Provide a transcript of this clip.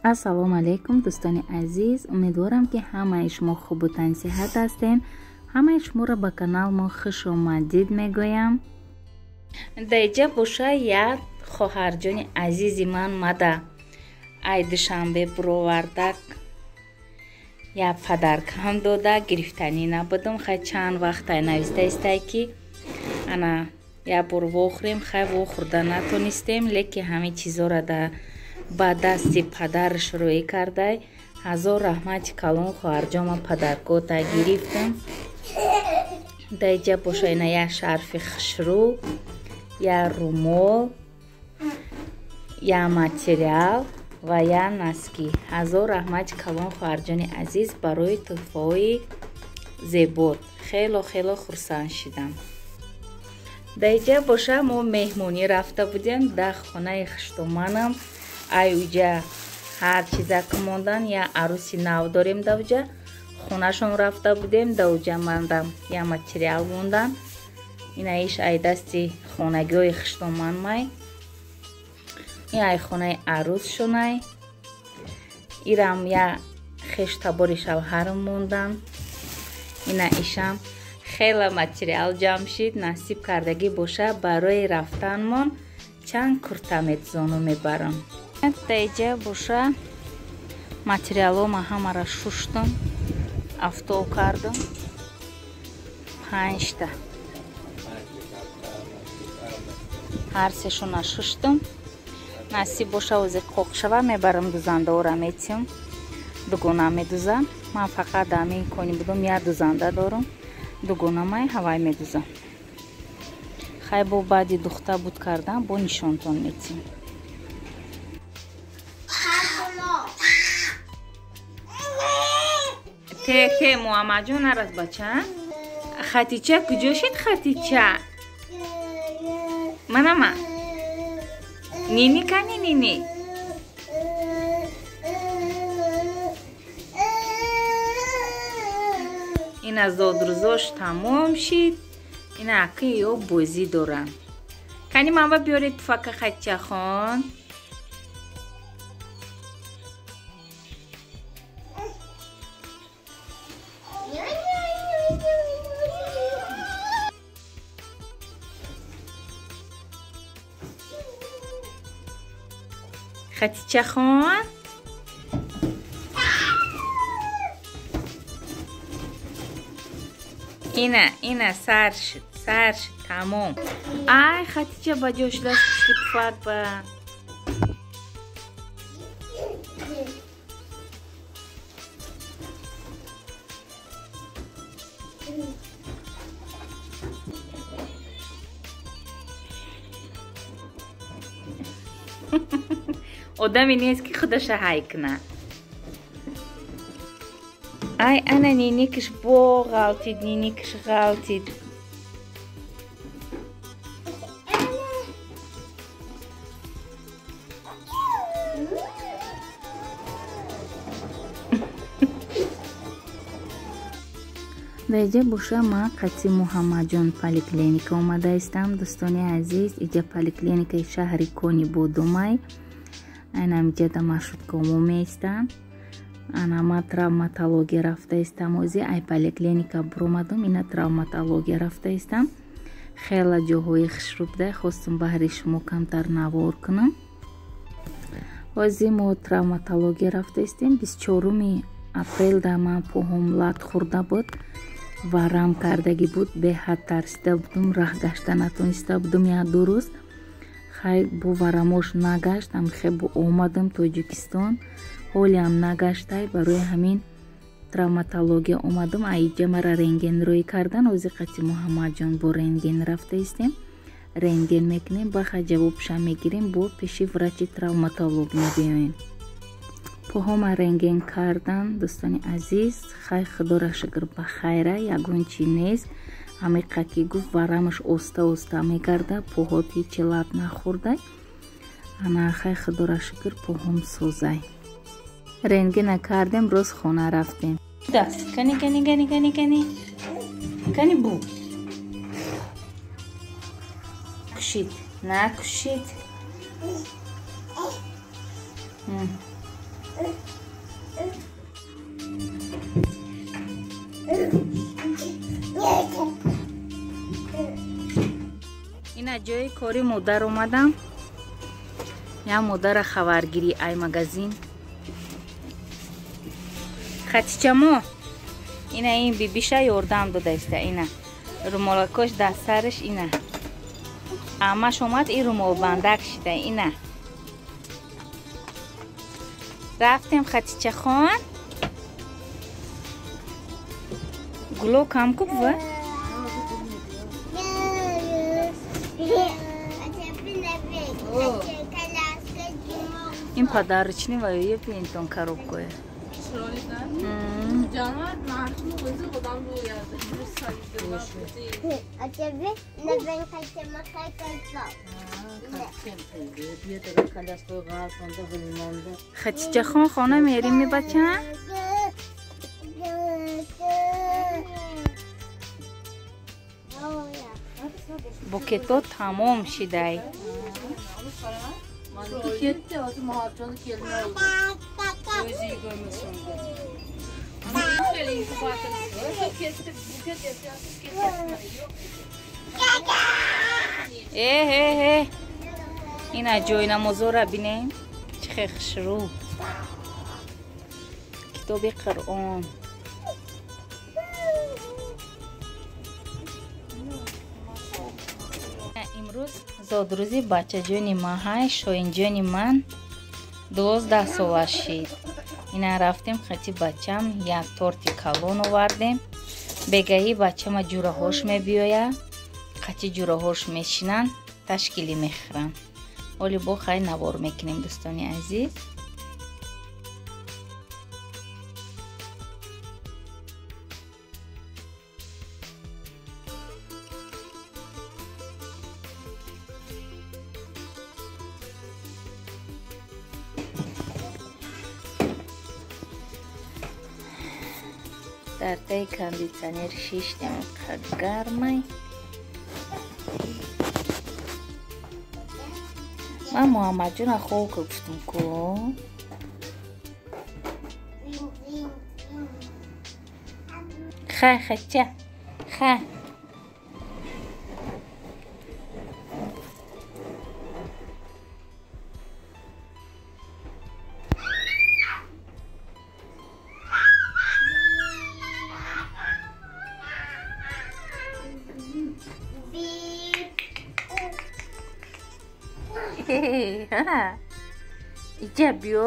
Ассалому алайкум дӯстони азиз, умедворам ки ҳамаи шумо хубу тансиҳат ҳастен. Ҳамаи шуморо ба канал мо хуш омадид мегӯям. Даиҷа боша як хоҳарҷони азизи ман мада ай Душанбе буровардак як падаркам дода, гирифтанӣ набудам. Хай чанд вақт ай нависта истай ки ана як бор вохӯрем, хай вохӯрда натонистем, лекин ҳамин чизора да ба дасти падараш рӯӣ кардай. Ҳазор раҳмати калон хоҳарҷон, ман падаркота гирифтам. Даиҷа боша ина як шарфи хушрӯ, як румол, як материал ва як наски. Ҳазор раҳмати калон хоҳарҷони азиз барои тӯҳфаҳои зебот. Хело хело хурсанд шидам. Даиҷа боша мо меҳмонӣ рафта будем дар хонаи хуштоманам. Ай уҷа ҳар чиза ки мондан, я аруси нав дорем да уҷа. Хонашон рафта будем, да уҷа мандам я материал мондан. Ина иш ай дасти хонагиҳои хуштоман май. Ин ай хонаи арӯсшонай. Ирам я хештабори шавҳарам мондан. Ина ишам хела материал ҷамъ шид. Насиб кардагӣ боша барои рафтанмон чанд курта медзону мебарам. Даиҷа боша материалҳо ман ҳамаро шуштам, афтоб кардам. 5та ҳар сешона шуштам. Насиб боша ози қоқ шава мебарам дузандаора метиҳам, дугона медузам. Ман фақат ҳамин кони будум як дузанда дорам, дугонамай ҳавай медузам. Хай бо баъди духта буд кардан бо нишонтон метиҳам. Те те Муҳаммадҷон нарас бача. Хатича куҷо шид Хатича? Манама. Нини кани нини. Ина зодрӯзош тамом шид. Ина аки ё бозӣ доранд. Кани манба биёред туфака Хатичахон. Хатичахон. Ина ина сар шид, сар шид, тамом. Ай Хатича ба ҷо шудааст пушти туфак ба. Одаме нест ки худаша ҳай кунад. Ай ана ниникаш бо ғалтид, ниникаш ғалтид. Даиҷа боша ман қатъи Муҳаммадҷон поликлиника омада истам. Дӯстони азиз, иҷа поликлиникаи шаҳри Кони Бодумай. Айнам иҷа да маршруткаҳо меистанд. Ана ман травматология рафта истам. Ози ай поликлиника буромадум, ина травматология рафта истам. Хела ҷоҳои хушрӯ буда, хостум баҳри шумо камтар навор кунам. Ози мо травматология рафта истем. 24 апрел да ман поҳом лат хӯрда буд, варам кардагӣ буд, беҳад тарсида будум, раҳ гашта натониста будум як ду рӯз. Хай бо варамош нагашт, ҳамхе бо омадам Тоҷикистон, ҳолиам нагаштай, барои ҳамин травматология омадам. Аиҷа мара рентген рӯй кардан. Ози қати Муҳаммадҷон бо рентген рафта истем. Рентген мекунем, баха ҷавобша мегирем, бо пеши врачи травматолог мебиёем. Поҳома рентген кардан дӯстони азиз, хай худоро шукр ба хайра, ягон чи нест. Ҳамиқа ки гуфт варамаш оста оста мегарда, поҳот ҳечи лат нахӯрдай. Ана хай худоро шукр поҳом созай. Рентгена кардем, рӯз хона рафтем. Даст кани кани кани кани кани кани бу кушид, накушид. Ҷои кори модар омадам. Я модара хабаргирӣ ай магазин. Хатичамо ина ин бибиша ёрдам додаиста, ина румолакош дар сараш, ина амаш омад, ин румолбандак шида, ина рафтем. Хатичахон, гуло кам ку бува. Ин подарочный ва ё пентон коробкое. Хатичахон, хона мерим ми бача? Букето тамом шидай. Э, ина ҷои намозора бинем, чӣ хел хушрӯ. Китоби Қуръон. Имрӯз зодрӯзи бачаҷони маҳай, Шоинҷони ман 12 сола шид. Ина рафтем хати бачам, як торти калон овардем. Бегаҳӣ бачама ҷураҳош мебиёяд, хати ҷураҳош мешинанд, ташкилӣ мехӯранд. Оли бо хай навор мекунем, дӯстони азиз. Дар таи кондитсионер шиштем, гармай. Ман Муҳаммадҷона хоб ка гуфтум ку. Хай, Хатича, хай. Иҷа биё.